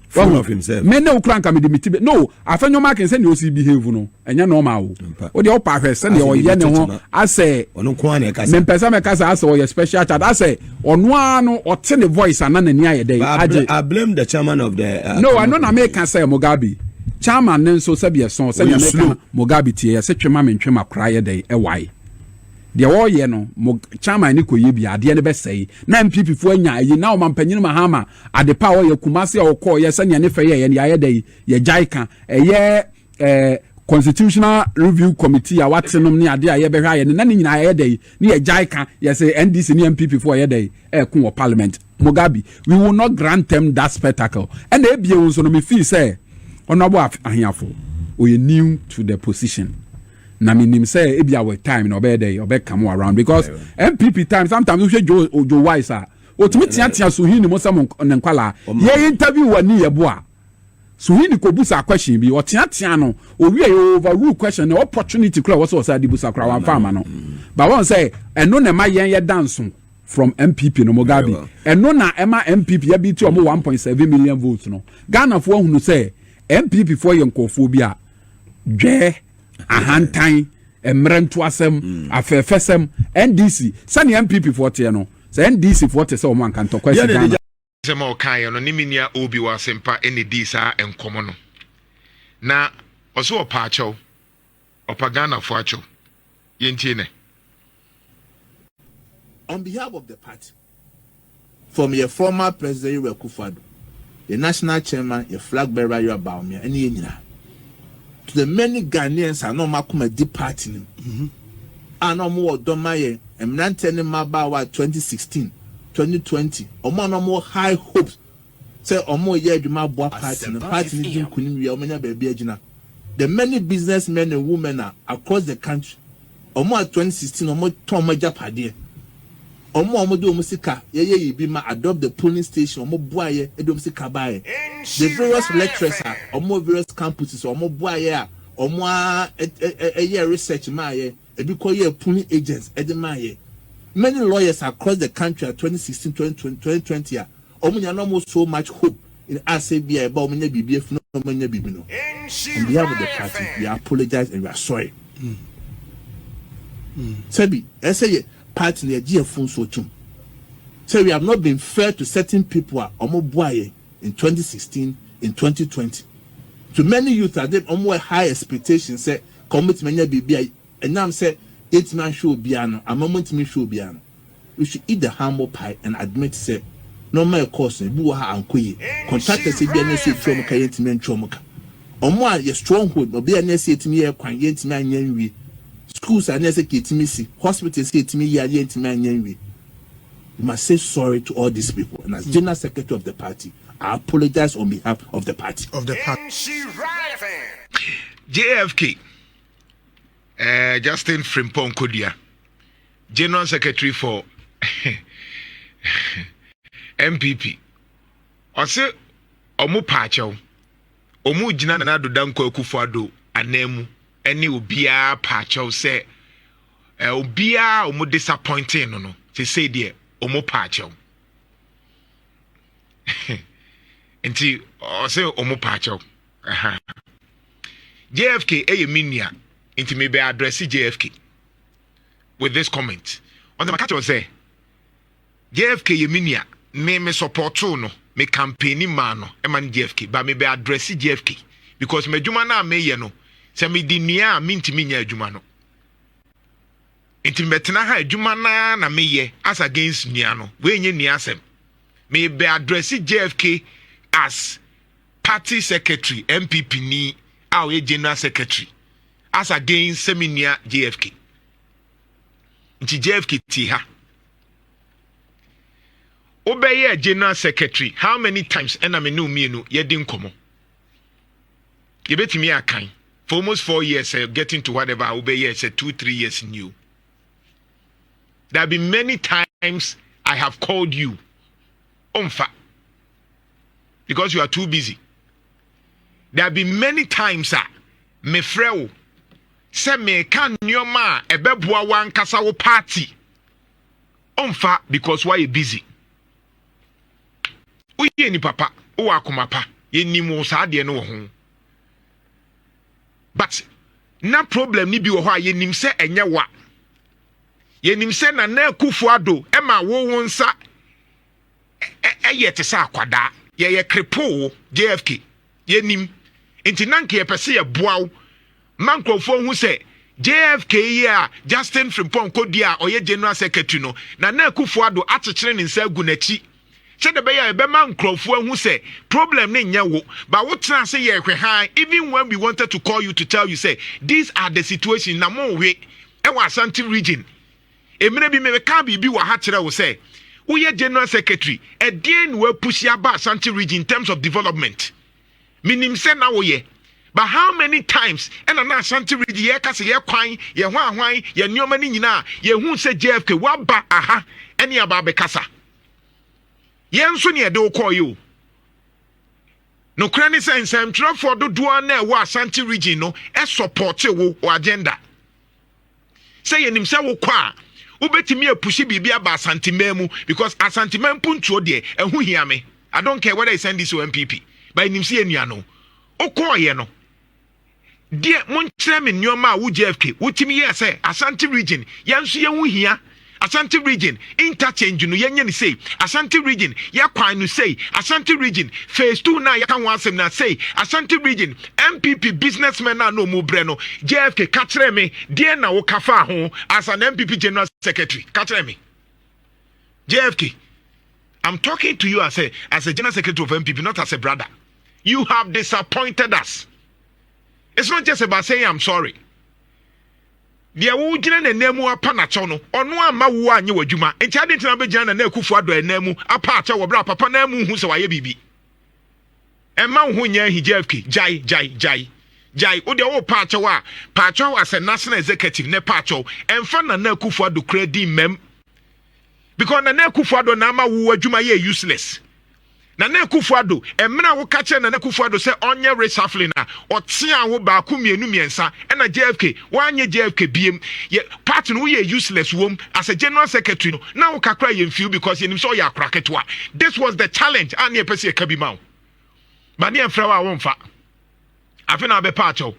Full of himself. Me ne wo kora nka mede me ti bɛ no. Afenyo Markin, sɛnea ɔsi behave no, ɛnyɛ normal o. Wo deɛ, wopa hwɛ sɛnea ɔyɛ ne ho asɛ Ɔno nko ara na ɛkasa. Mempɛ sɛ mɛka sɛ asɛ ɔyɛ special child, asɛ ɔno ara no ɔte ne voice ana n'ani ayɛ dɛ agye. I blame the chairman of the. No, ɛno na meka sɛ Mugabe, chairman ne nso sɛbi ɛsɔn sɛnea meka Mugabe tie yɛsɛ twema me ntwema koraa yɛ dɛ ɛwae deɛ wɔreyɛ no mo chairman ne kɔyɛ bi adeɛ no bɛsɛe na NPP foɔ anya ayi na ɔmampanyin Mahama adepa a ɔyɛ Kumase a ɔkɔɔ yɛ sɛnea ne fɛ yɛ yɛ no yɛayɛ dɛ yɛgyae ka ɛyɛ Constitutional Review Committee a wate nom ne adeɛ a yɛbɛhwɛ ayɛ no na ne nyinaa yɛyɛ dɛ ne yɛgyae ka yɛsɛ NDC ne NPP foɔ yɛ dɛ ɛɛko wɔ parliament. Mugabe, we will not grant them that spectacle. Ɛna ebie wo nso no, me feel sɛ Honourable Ahiafo ɔyɛ new to the position, na menim sɛ ebi a with time na ɔbɛyɛ dɛ ɔbɛ come around, because NPP time sometimes wohwɛ Joe Wise a otumi teatea Suhini mo sɛ mo ne nkwalaa yɛ interview wɔ ni yɛ bo a Suhini kò busa question bi, ɔteatea no owie yɛ overrule question na opportunity kura wɔsɛ ɔsɛ adi busa kura wɔn afa ama no. But wɔn sɛ ɛno na ɛma yɛn yɛ danso from NPP no. Mugabe, ɛno na ɛma NPP yɛ bi ti ɔmo 1.7 million votes no. Ghana foɔ ahunu sɛ NPP foɔ yɛ nkɔfoɔ bi a dwɛɛ ahantan mmerɛ ntoasɛm afɛɛfɛsɛm. NDC, sɛnea NPP foɔ teɛ no, sɛ NDC foɔ te sɛ ɔmo anka ntɔkwa si Ghana. Sɛm a ɔkaeɛ no ne me nua Obi wɔ Asɛmpa ɛna dii saa nkɔmmɔ no na ɔsɛ ɔpa akyɛw, ɔpa Ghanafoɔ akyɛw. Yɛntie nɛ. On behalf of the party, from your former president Yoweri Akufo-Addo, the national chairman, your flag bearer Yoweri Bawumia, ɛne yɛn nyinaa, to the many Ghanaians a na wɔn akoma di party no mu, a na wɔn wɔ dɔm ayɛ mmeranteɛ ne mmabaawa 2016, 2020, wɔn a na wɔn wɔ high hopes sɛ wɔn reyɛ adwuma aboa party no, party no di nkunim wia wɔn anya baabi agyina, the many businessmen and women a across the country, wɔn a 2016 wɔn tɔn wɔn agyapadeɛ, wɔn a wɔde wɔn sika yɛyɛ yi bi ma adopt the polling station, wɔn boa yɛ de wɔn sika ba yɛ, the various lecturers a wɔn wɔ various campuses, wɔn boa yɛ a wɔn a ɛyɛ research maa yɛ, ebi kɔ yɛ polling agents ɛde maa yɛ, many lawyers across the country at 2016, 2020, 2020 a wɔn nyinaa na wɔn so much hope in us bi a ɛba wɔn nya biribi efunu wɔn nya biribi no, on behalf of the party, we apologize and we are sorry. Sɛbi ɛsɛ yɛ party na yɛgye yɛ fon so tum say we have not been fair to certain people a wɔn boa yɛ in 2016, in 2020, to many youth a de wɔn wɔ high expectations sɛ kɔn mo tumi anya biribi a ɛnam sɛ yɛntumi ahwɛ obiara no ama mo ntumi hwɛ obiara no. We should eat the humble pie and admit sɛ nneɛma ɛkɔɔ so ebi wɔ ha ankɔ yie. Contractors ebi a ne ɛsɛ etua wɔn ka, yɛntumi ntua wɔn ka. Wɔn a yɛ stronghold obi a ne ɛsɛ yɛtumi yɛ kwan, yɛntumi anyɛ nwie. Schools a ne ɛsɛ yɛtumi si, hospitals yɛtumi yɛ a yɛntumi anyɛ nwie. We must say sorry to all these people, and as general secretary of the party, I apologize on behalf of the party. Of the party. JFK, Justin Frimpong Kodua, general secretary for NPP, ɔse ɔmo paakyɛw, ɔmo gyina Nana Addo Dankwa Akufo Addo anan mu ɛne obiara paakyɛw sɛ obiara a ɔmo disappointing no, sesei deɛ ɔmo paakyɛw. Nti ɔsɛ ɔmo paakyɛw. JFK ɛyɛ me nua, nti mebɛ address JFK with this comment. Ɔsɛ maka kyerɛ sɛ JFK yɛ me nua, me support no, me campaign maa no ɛma no JFK ba. Mebɛ address JFK because m'adwuma no a meyɛ no, sɛ mede nua a mentumi nyɛ adwuma no, nti mbɛtena ha adwuma naa na meyɛ as against nua no. Wɔnyɛ nua asɛm. Mebɛ address JFK as party secretary, NPP ni a ɔyɛ general secretary, as against sɛ me nua JFK. Nti JFK tie ha, wobɛyɛ general secretary how many times ɛna me ne mmienu yɛdi nkɔmmɔ? Yɛbɛtumi akan. For almost 4 years, getting to whatever wobɛyɛ sɛ 2, 3 years new. There have been many times I have called you, ɔmfa because you are too busy. There have been many times a mefrɛ wo sɛ meka nneɛma a ɛbɛboa w'ankasa wo party, ɔmfa because woayɛ busy. Woyɛ nipa pa, wowɔ akoma pa, yɛnim wo saa adeɛ no wɔ ho, but na problem ni bi wɔ hɔ a yɛnim sɛ ɛnyɛ wa. Yɛnim sɛ Nana Akufo Addo ɛma wo nsa ɛyɛ te sɛ akwadaa yɛyɛ cripple. JFK, yɛnim nti na nka yɛpɛ sɛ yɛboa wo ma nkurɔfoɔ hu sɛ JFK yi a Justin Frimpong Kodua a ɔyɛ general secretary no, Nana Akufo Addo akyekyere ne nsa agu n'akyi sɛdeɛ ɛbɛyɛ a ɛbɛma nkurɔfoɔ ahu sɛ problem ne nyɛ wo ba. Wotena ase yɛ hwɛ han. Even when we wanted to call you to tell you say these are the situation na mo we ɛwɔ Ashanti Region, mmerɛ bi mɛka biribi wɔ ha kyerɛ wo sɛ woyɛ general secretary, ɛdeɛn na wapush aba Ashanti Region in terms of development? Menim sɛ na woyɛ, but how many times ɛna na Ashanti Region yɛka sɛ yɛ kwan, yɛ hwan hwan, yɛ nneɛma no nyinaa, yɛhu sɛ JFK waba aha ɛne aba abɛkasa? Yɛn nso ne yɛde wo kɔɔ yi o. Nokorɛ ne sɛ nsɛmtwerɛfoɔ dodoɔ na ɛwɔ Ashanti Region no ɛsupport wo wɔ agenda sɛ yɛnim sɛ wokɔ a wobɛtumi apush biribi aba Asanteman mu, because Asanteman mpuntuo deɛ, ɛho hia me. I don't care whether it's NDC or NPP, but yɛnim sɛ yɛnua no wokɔɔyɛ no deɛ, monkyerɛ me nneɛma a wo JFK wotumi yɛ sɛ Ashanti Region yɛn nso yɛn ho hia. Ashanti Region interchange no, yɛnyɛ ne sei. Ashanti Region yɛkwan no sei. Ashanti Region phase two na yɛka ho asɛm na sei. Ashanti Region NPP businessmen na na ɔmu brɛ no, JFK, ka kyerɛ me deɛ na woka fa ho as an NPP general secretary. Ka kyerɛ me, JFK. I'm talking to you as a general secretary of NPP, not as a brother. You have disappointed us. It's not just about saying I'm sorry. Deɛ wogyina n'anan mu apa n'akyɛw no, ɔno ama wo anyɛ w'adwuma nti ade ntina bɛgyina Nana Akufo Addo anan mu apa akyɛw wɔ berɛ a papa nan mu hu sɛ wayɛ biribi. Ɛma wo ho nyɛ ahi. JFK, gyae, gyae, gyae, gyae. Wo deɛ wo pa akyɛw a, pa akyɛw as a national executive ne pa akyɛw. Ɛmfa Nana Akufo Addo kura di mmɛm, because Nana Akufo Addo na ama wo adwuma yɛ useless. Nana Akufo Addo, mmerɛ a woka kyerɛ Nana Akufo Addo sɛ ɔnyɛ reshuffling a, ɔtea wo baako, mmienu, mmiɛnsa, ɛna JFK woanyɛ JFK biem yɛ party no, woyɛ useless wom as a general secretary no na woka kora yɛ mfiw because yɛnim sɛ ɔyɛ akora ketewa. This was the challenge a ne yɛpɛ sɛ yɛka bi ma wo ba ne yɛmfrɛ wo a womfa. Afe na wabɛpa akyɛw,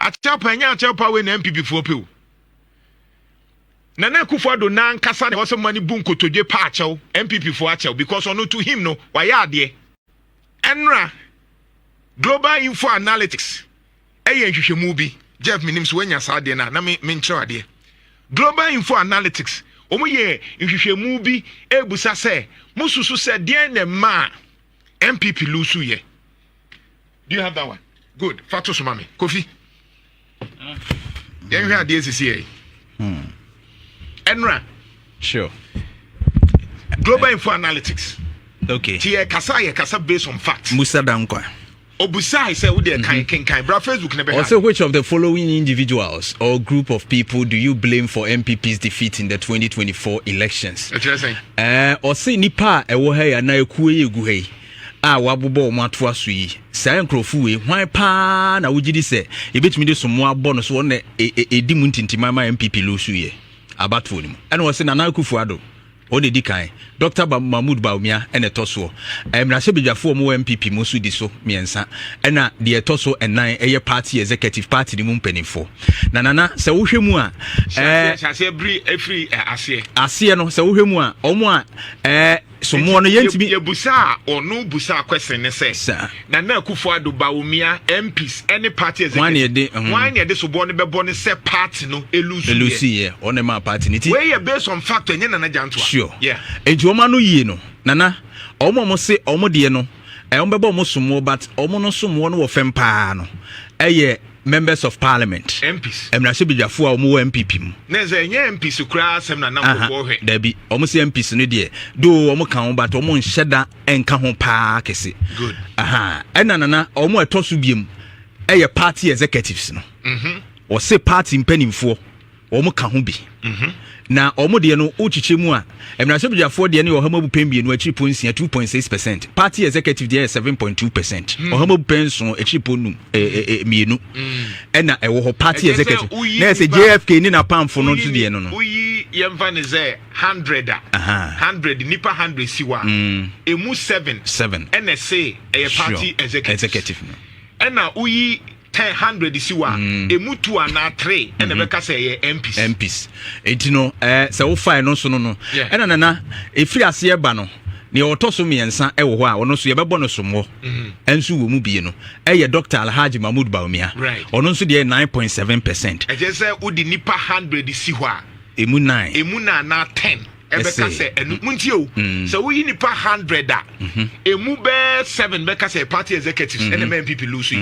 akyɛw pa, ɛnyɛ akyɛw pa wei na NPP foɔ pɛ o. Nana Akufo Addo nankasa na ɛwɔ sɛ mo ani bu nkotodwe pa akyɛw, NPP foɔ akyɛw, because ɔno to him no wayɛ adeɛ. Ɛnra Global Info Analytics ɛyɛ nhwehwɛmu bi. Jeff, minim so wanya saa adeɛ no a na me menkyerɛw adeɛ. Global Info Analytics wɔn yɛ nhwehwɛmu bi ebusa sɛ mo susu sɛ deɛn na mmaa NPP lose yɛ. Do you have that one? Good, fa to so ma me, Kofi. Yɛnhwɛ adeɛ sisi yɛ ɛnra. Global Info Analytics. Ti yɛ kasa, yɛ kasa based on fact. Musa Dankwa. Obusa sɛ wo deɛ kan kenkan bra Facebook ne bɛha. Also, which of the following individuals or group of people do you blame for NPP's defeat in the 2024 elections? Ɛkyerɛ sɛn? Ɔse nipa a ɛwɔ ha yi anaa ekuo yi egu ha yi a wabobɔ wɔn atoa so yi, saa nkurɔfo wei, hwan paa na wogye di sɛ yɛbɛtumi de somo abɔ no so wɔn na ɛdi mu ntintima ma NPP lose yɛ abatoɔ no mu? Ɛna wɔse Nana Akufo Addo ɔna di kan, Dr ba Mahmood Bawumia ɛna ɛtɔ soɔ, mmarahyɛbadwafoɔ mu wɔ NPP mu nso di so mmiɛnsa, ɛna deɛ ɛtɔ so ɛnan ɛyɛ party executive, party no mu mpanimfoɔ. Na Nana, sɛ wohwɛ mu a hyɛ aseɛ biri efiri aseɛ. Aseɛ no, sɛ wohwɛ mu a, ɔmo a somoɔ no yɛntumi Yɛbusa a ɔno busa question ne sɛ Saa. Nana Akufo Addo, Bawumia, MPs ɛne party Hwan na executive, yɛde hwan na yɛde soboɔ no bɛbɔ ne sɛ party no elose? Elose yɛ, ɔno ma party ne ti. Wei yɛ based on fact, ɛnyɛ Nana Gyantoa. Enti wɔn ano yie no, Nana, ɔmo a ɔmo se ɔmo deɛ no ɔmo bɛbɔ ɔmo somoɔ, but ɔmo no somoɔ no wɔ fam paa no ɛyɛ members of parliament. MPs. Mmarahyɛbadwafoɔ a ɔmo wɔ NPP mu. Ne sɛ ɛnyɛ MPs koraa asɛm na nam kɔkɔɔ hwɛ. Dabi, ɔmo sɛ MPs no deɛ do ɔmo ka ho, but ɔmo nhyɛ da nka ho paa kɛse. Aha. Ɛna Nana, ɔmo a ɛtɔ so biem Ɛyɛ party executives no. Ɔse party mpanimfoɔ wɔn ka ho bi. Na wɔn deɛ no, wokyekyɛ mu a, mmarahyɛbadwafoɔ deɛ no yɛ ɔha mu abupɛn 2.6, 2.6%. Party executive deɛ yɛ 7.2%, ɔha mu abupɛn 7.5 2. Ɛna ɛwɔ hɔ party Ɛkyerɛ sɛ executive woyi na ɛsɛ JFK ne n'apamfo no nso deɛ no. Woyi, yɛmfa ne sɛ 100 a, 100 nipa, 100 si hɔ a, emu seven seven ɛna ɛsɛ ɛyɛ party executive. Executive no. Ɛna woyi 10, 100 si hɔ a, emu two anaa three ɛna ɛbɛka sɛ ɛyɛ MPs. MPs. Enti no, sɛ wofae no nso no, ɛna Nana ɛfiri aseɛ ba no, nea ɔtɔ so mmiɛnsa ɛwɔ hɔ a ɔno nso yɛbɛbɔ no somwɔ ɛnso wɔ mu bie no, ɛyɛ Dr Alhaji Mahmood Bawumia. Ɔno nso deɛ 9.7%. Ɛkyerɛ sɛ wode nipa 100 si hɔ a, emu nine, emu na anaa 10 ɛbɛka Ɛsɛ. sɛ ɛnu muntie o, sɛ woyi nipa 100 a, emu bɛɛ seven bɛka sɛ party executives ɛna ɛmɛ NPP lose yi.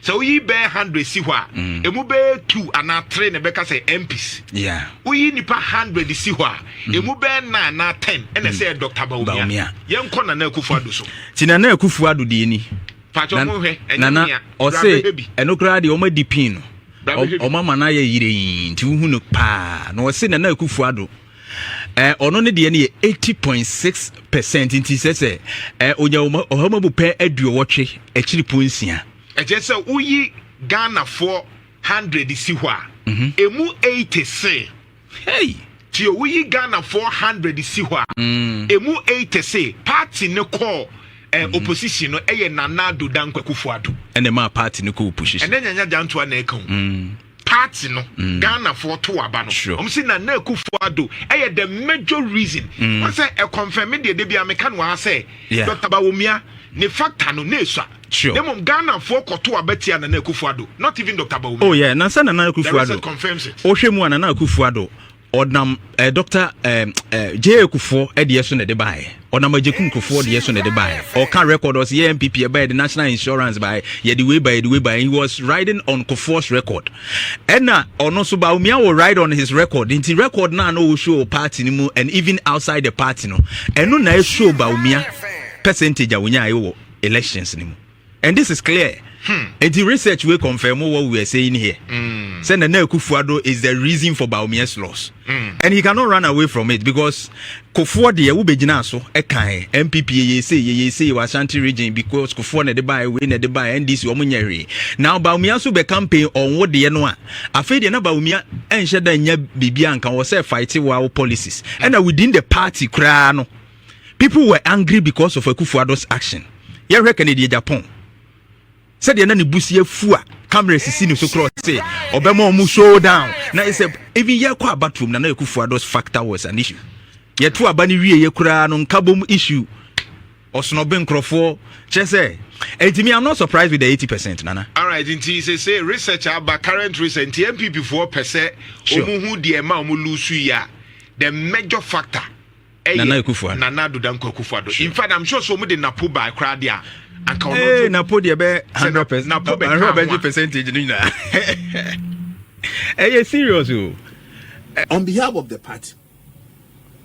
Sɛ woyi bɛɛ 100 si hɔ a, emu bɛɛ two anaa three na ɛbɛka sɛ MPs. Woyi nipa 100 si hɔ a, emu bɛɛ nine anaa 10 ɛna ɛsɛ yɛ Dr Bawumia. Bawumia. Yɛnkɔ Nana Akufo Addo so. Nti Nana Akufo Addo deɛ ni. Pàtó mo hwɛ ɛnyɛ Nana mia. ɔse Bra bɛhwɛ bi. Ɛno koraa deɛ, ɔma di pin no. Bra bɛhwɛ bi. Ɔma ma no ayɛ yeree nti wohu no paa na ɔse Nana Akufo Addo ɔno ne deɛ no yɛ 80.6%. Nti sɛ ɔnya ɔha mu abupɛn 86.6. Ɛkyerɛ sɛ woyi Ghanafoɔ 100 si hɔ a, emu 80 se hey. Tie, woyi Ghanafoɔ 100 si hɔ a, emu 80 se party ne kɔɔ opposition no, ɛyɛ Nana Addo Dankwa Akufo Addo. Ɛna ɛmaa party no kɔ opposition. Ɛnɛ Nyanya Gyantoa na ɛka ho. Party no, Ghanafoɔ to aba no, ɔmo si Nana Akufo Addo ɛyɛ the major reason. Wɔn sɛ ɛconfirm deɛ de bi a meka no ha sɛ Dr Bawumia ne factor no na esua. Na mmom Ghanafoɔ kɔto aba tia Nana Akufo Addo, not even Dr Bawumia. Oh yeah, na sɛ Nana The Akufo research Addo confirms it. Wohwɛ mu a, Nana Akufo Addo ɔnam Dr J Kufuor ɛdeɛ so na ɛde baeɛ, ɔnam Agyekum Kufuor deɛ so na ɛde baeɛ. Ɔka record, ɔsɛ yɛ NPP ɛbaeɛ de national insurance baeɛ, yɛde wei baeɛ, yɛde wei baeɛ. He was riding on Kufuor's record, ɛna ɔno nso Bawumia will ride on his record. Nti record naa na ɔwɔ show party no mu and even outside the party no, ɛno na ɛshow Bawumia percentage a wonyaeɛ wɔ elections no mu, and this is clear. Nti research wey confirm what we are saying here, say Nana Akufo-Addo is the reason for Bawumia's loss, and he cannot run away from it because Kufuor deɛ, wobɛgyina so ɛkan NPP yɛyɛ se, yɛyɛ se wɔ Ashanti Region because Kufuor na ɛde baeɛ, wei na ɛde baeɛ, NDC wɔn nyɛ hwee. Now Bawumia nso bɛ campaign ɔnwo deɛ no a, afei deɛ na Bawumia ɛnhyɛ da nya biribi anka wɔ sɛ fight wɔ policies. Ɛna within the party koraa no, people were angry because of Akufo-Addo's action. Yɛhwɛ Kennedy Agyapong sɛdeɛ na ne busi afu a camera sisi ne so korɔ se ɔbɛma ɔmo show down na sɛ even yɛkɔ abatoom na Akufo-Addo's factor was an issue. Yɛto aba no wie yɛ koraa no, nkabom issue, ɔsonobe nkurɔfoɔ kyerɛ sɛ ɛntimi. I'm not surprised with the 80%, Nana. Alright, nti sɛ research aba, current research, nti NPP foɔ pɛ sɛ ɔmo hu deɛ ɛma ɔmo lose yi a, the major factor ɛyɛ Nana Akufo-Addo. Nana Addo Dankwa Akufo-Addo. In fact, I'm sure so ɔmo de Napo ba koraa deɛ a, anka ɔno Ee nso Napo deɛ bɛ 100%. Napo bɛka ho a. Bɛgye percentage no nyinaa. Ɛyɛ serious o. On behalf of the party,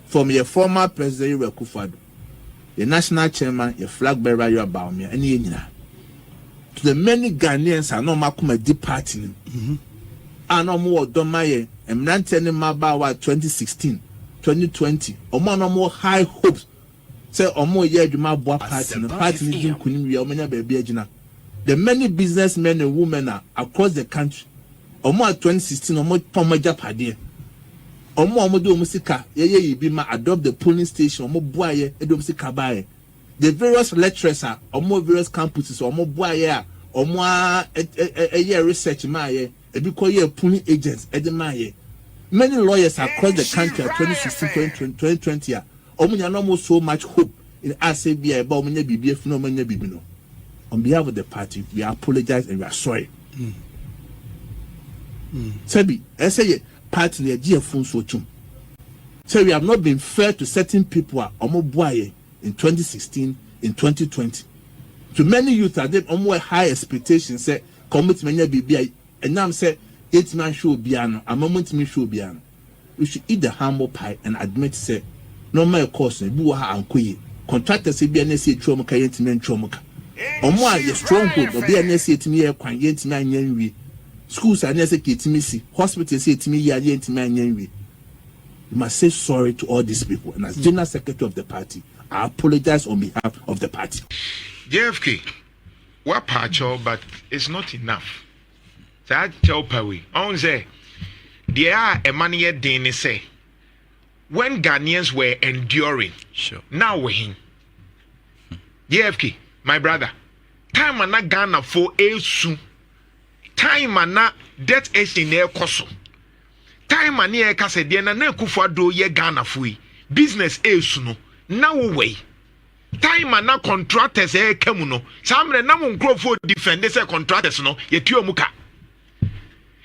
from your former president Yowura Akufo-Addo, your national chairman, your flag bearer Yowura Bawumia, ɛne yɛn nyinaa, to the many Ghanaians a na wɔn akoma di party no a na wɔn wɔ dɔm ayɛ mmeranteɛ ne mmabaawa 2016, 2020, wɔn a na wɔn wɔ high hopes sɛ wɔn yɛ adwuma aboa party no, party no di nkunim wia, wɔn anya baabi agyina, the many businessmen and women a across the country, wɔn a 2016 wɔn tɔn wɔn agyapadeɛ, wɔn a wɔn de wɔn sika yɛyɛ yi bi ma adopt the polling station, wɔn boa yɛ de wɔn sika baa yɛ, the various lecturers a wɔn wɔ various campuses, wɔn boa yɛ a wɔn a ɛyɛ research maa yɛ, ebi kɔ yɛ polling agents ɛde maa yɛ, many lawyers across the country at 2016, 2020, 2020 a wɔn nyinaa na wɔn so much hope in us bi a ɛba wɔn nya biribi efi na wɔn nya biribi no, on behalf of the party, we apologize and we are sorry. Sɛbi ɛsɛ yɛ party no yɛgye yɛ fon so tum sɛ we have not been fair to certain people a wɔn boa yɛ in 2016, in 2020, to many youth a de wɔn wɔ high expectations sɛ ka wɔn tumi anya biribi a ɛnam sɛ yɛntumi ahwɛ obiara no ama wɔn ntumi hwɛ obiara no. We should eat the humble pie and admit sɛ nneɛma ɛkɔɔ so ebi wɔ ha ankɔ yie. Contractors ebi a na esi etwa wɔn ka, yɛntumi ntwa wɔn ka. Ɔmo a yɛ stronghold, ɔbi a ne ɛsɛ yɛtumi yɛ kwan, yɛntumi anyɛ nwie. Schools a ne ɛsɛ yɛtumi si, hospitals yɛtumi yɛ a yɛntumi anyɛ nwie. You must say sorry to all these people. And as general secretary of the party, I apologize on behalf of the party. JFK, wapa akyɛw, but it's not enough. Saa kyɛw pa wei ɔn sɛ deɛ a ɛma no yɛ den ne sɛ when Ghanaians were enduring, now wɔ hin? JFK, my brother, time a na Ghanafoɔ esu, time a na debt exchange na ɛkɔ so, time a ne yɛka sɛ deɛ na na Akufo Addo yɛ Ghanafoɔ yi business esu no, na wowɔ yi. Time a na contractors ɛɛka mu no, saa mmerɛ na mo nkurɔfoɔ defend sɛ contractors no yɛtua mu ka.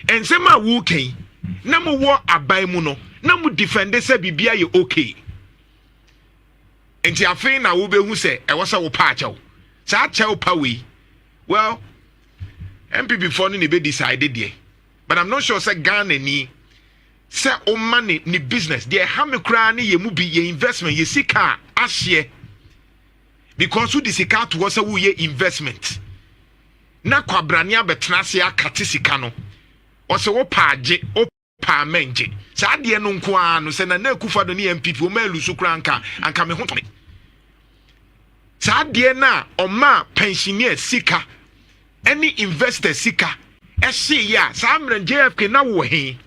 Nsɛm a woka yi, na mowɔ aban mu no, na mo defend sɛ biribia yɛ okay. Nti afei na wobɛhu sɛ ɛwɔ sɛ wopa akyɛw. Saa kyɛw pa wei, well, NPP foɔ no na ebe decide deɛ, but I'm not sure sɛ Ghana ni sɛ ɔma ne business deɛ ɛha me koraa ne yɛ mu bi yɛ investment, yɛ sika a ahyeɛ, because wode sika ato hɔ sɛ woyɛ investment na kwabrane abɛtena ase akate sika no, ɔsɛ wopa agye, wopa amɛngye. Saa adeɛ no nko ara no sɛ Nana Akufo Addo ne NPP wɔn alu so koraa, anka me ho tɔ me. Saa adeɛ no a ɔma pensioner sika ɛne investor sika ɛhye yɛ a, saa mmerɛ JFK na wɔ he?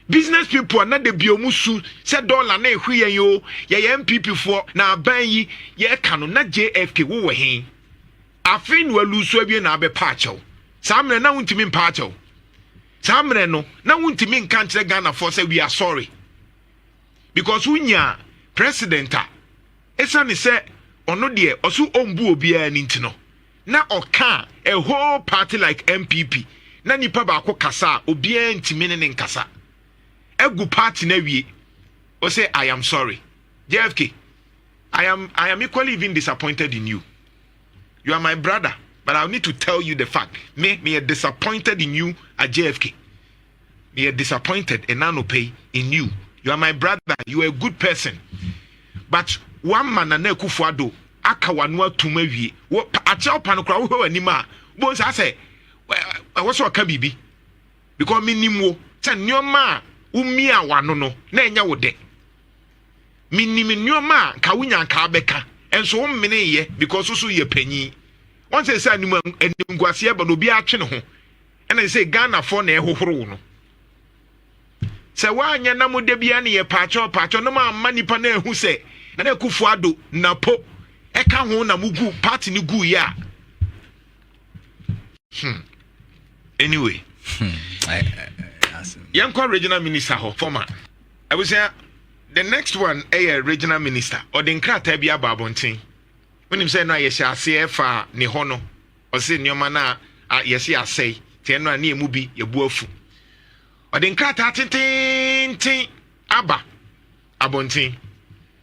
Business people a na de bi ɔmu su sɛ dollar na ehwi yɛn o, yɛyɛ NPP foɔ na aban yi yɛka no, na JFK wowɔ he? Afei na walu so awie na abɛpa akyɛw. Saa mmerɛ na wontumi mpa akyɛw. Saa mmerɛ no na wontumi nka nkyerɛ Ghanafoɔ sɛ we are sorry, because wonya president a ɛsiane sɛ ɔno deɛ ɔso ɔmbu obiara ni nti no, na ɔka a whole party like NPP na nipa baako kasa a, obiara ntumi ne ne nkasa egu party na awie ɔsɛ "I am sorry." JFK, I am equally even disappointed in you. You are my brother, but I need to tell you the fact. Me are disappointed in you at JFK. Me are disappointed in Nanope in you. You are my brother, you are a good person, but one man, Nana Akufo Addo aka wano atum awie. Wɔ akyɛw pa no koraa, wohwɛ w'anim a bon saa sɛ ɛwɔ sɛ ɔka biribi, because menim wo sɛ nneɛma a womia wano no na ɛnyɛ wo dɛ. Menim nneɛma a nka wonya nka abɛka ɛnso wo mmeneyɛ, because so yɛ panyin. Wɔn sɛ anim animguaseɛ ba na obi atwe ne ho, ɛna sɛ Ghanafoɔ na ɛhohoro wo no sɛ woanyɛ na mo da bia ne yɛ paakyɛw paakyɛw na mo amma nipa na ehu sɛ Nana Akufo Addo napo ɛka ho na mo gu party no gu yɛ a. Anyway, yɛnkɔ regional minister hɔ. Former abusua, the next one ɛyɛ regional minister. Ɔde nkrataa bi aba abɔnten. Wonim sɛ no a yɛhyɛ aseɛ fa ne hɔ no, ɔse nneɛma no a yɛse asɛe nti ɛno a ne yɛ bi yɛbu afu. Ɔde nkrataa tententen aba abɔnten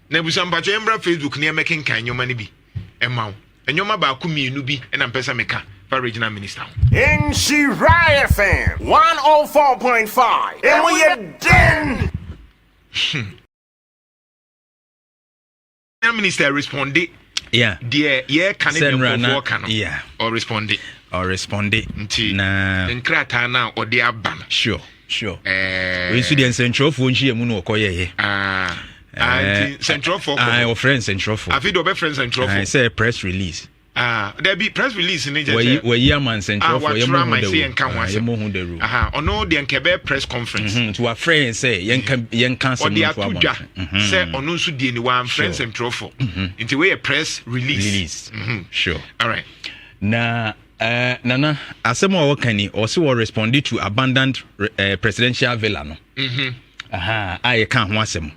na abusua, mpatwɛ, yɛmmra Facebook ne yɛmɛkenkan nneɛma no bi ɛma wo. Nneɛma baako mmienu bi ɛna mpɛ sɛ meka fa regional minister ho. Nhyira FM 104.5. Emu yɛ den. Regional minister responde deɛ yɛka ne Sɛ deɛ nnora na- nkurɔfoɔ ka no. Ɔresponde. Ɔresponde. Nti na nkrataa no a ɔde aba no, sure wei nso deɛ, nsɛntwerɛfoɔ nhyia mu no wɔkɔyɛyɛ. Ah, ah, nti nsɛntwerɛfoɔ kɔ hɔ. Wɔfrɛ nsɛntwerɛfoɔ. Afei deɛ ɔbɛfrɛ nsɛntwerɛfoɔ. Sɛ press release. Ah, dabi, press release ne kyɛ wɔyi sɛ wɔyi ama ah, nsɛntwerɛfoɔ. watwerɛ Yɛmmɔ ama ho sɛ dawuro. yɛnka ho Ah, asɛm. yɛmmɔ ho dawuro. Aha, ɔno deɛ nka ɛbɛyɛ press conference. Nti wafrɛ yɛn sɛ yɛnka asɛm Ɔde no ato nto dwa abɔnten. Sɛ ɔno nso die ni, wamfrɛ nsɛmtwerɛfoɔ, nti wei yɛ press release. Release. Sure. All right. Na Nana, asɛm a wɔka ni, ɔse wɔ respond to abandoned presidential villa no. Aha, a yɛka ho asɛm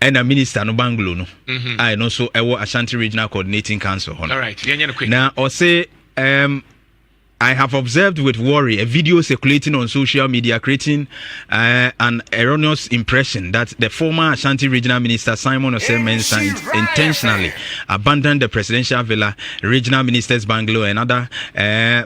ɛna minister no bungalow no a ɛno nso ɛwɔ Ashanti Regional Coordinating Council hɔ no. All right, yɛnyɛ no quick. Na ɔse "I have observed with worry a video circulating on social media creating an erroneous impression that the former Ashanti Regional Minister Simon Osei Mensah intentionally abandoned the presidential villa, regional minister's bungalow, and other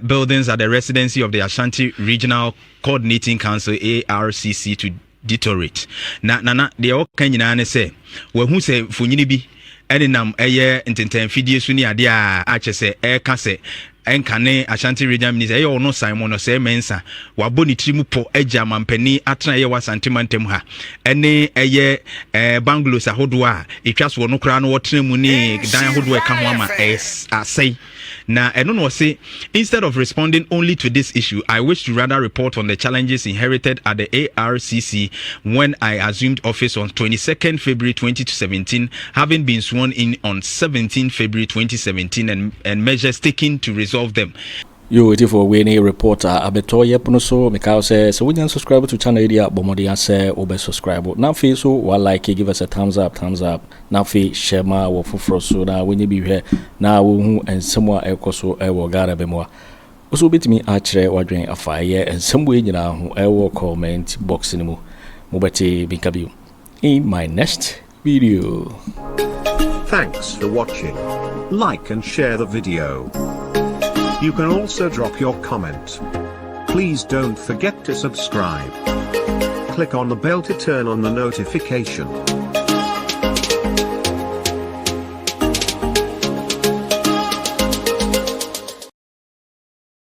buildings at the residency of the Ashanti Regional Coordinating Council, ARCC, to deteriorate." Na Nana, deɛ ɔka nyinaa ne sɛ wahu sɛ mfonyini bi Ɛnenam ɛyɛ ntentanfidie so ne adeɛ a akyɛ sɛ ɛreka sɛ ɛnkane Ashanti Regional Minister ɛyɛ ɔno Simon Osei Mensah wabɔ ne tiri mu pɔ agya mampanin atena ɛyɛ wɔ Asante mantam ha ɛne ɛyɛ ɛɛ bungalows ahodoɔ a ɛtwa soɔ no koraa no wɔtena mu ne dan ahodoɔ ɛka ho ama asɛe. Na ɛno na ɔse, "Instead of responding only to this issue, I wish to rather report on the challenges inherited at the ARCC when I assumed office on 22nd February 2017, having been sworn in on 17 February 2017, and measures taken to resolve them." Yo, ɛtifoɔ, wei ne report a abɛtɔ yɛ pono so. Meka wo sɛ wonya subscribe to channel yi deɛ a, bɔ mmɔden sɛ wobɛ subscribe na afei so wa like, give us a thumbs up, thumbs up, na afei hyɛ ma wɔ foforɔ so na wɔnyɛ bi hwɛ na wɔhu nsɛm a ɛkɔ so ɛwɔ Ghana bɛ mu a wo so wobɛtumi akyerɛ w'adwene afa ɛyɛ nsɛm wei nyinaa ho ɛwɔ comment box no mu. Mobɛte binka bio in my next video. Thanks for watching. Like and share the video. You can also drop your comment. Please don't forget to subscribe. Click on the bell to turn on the notification.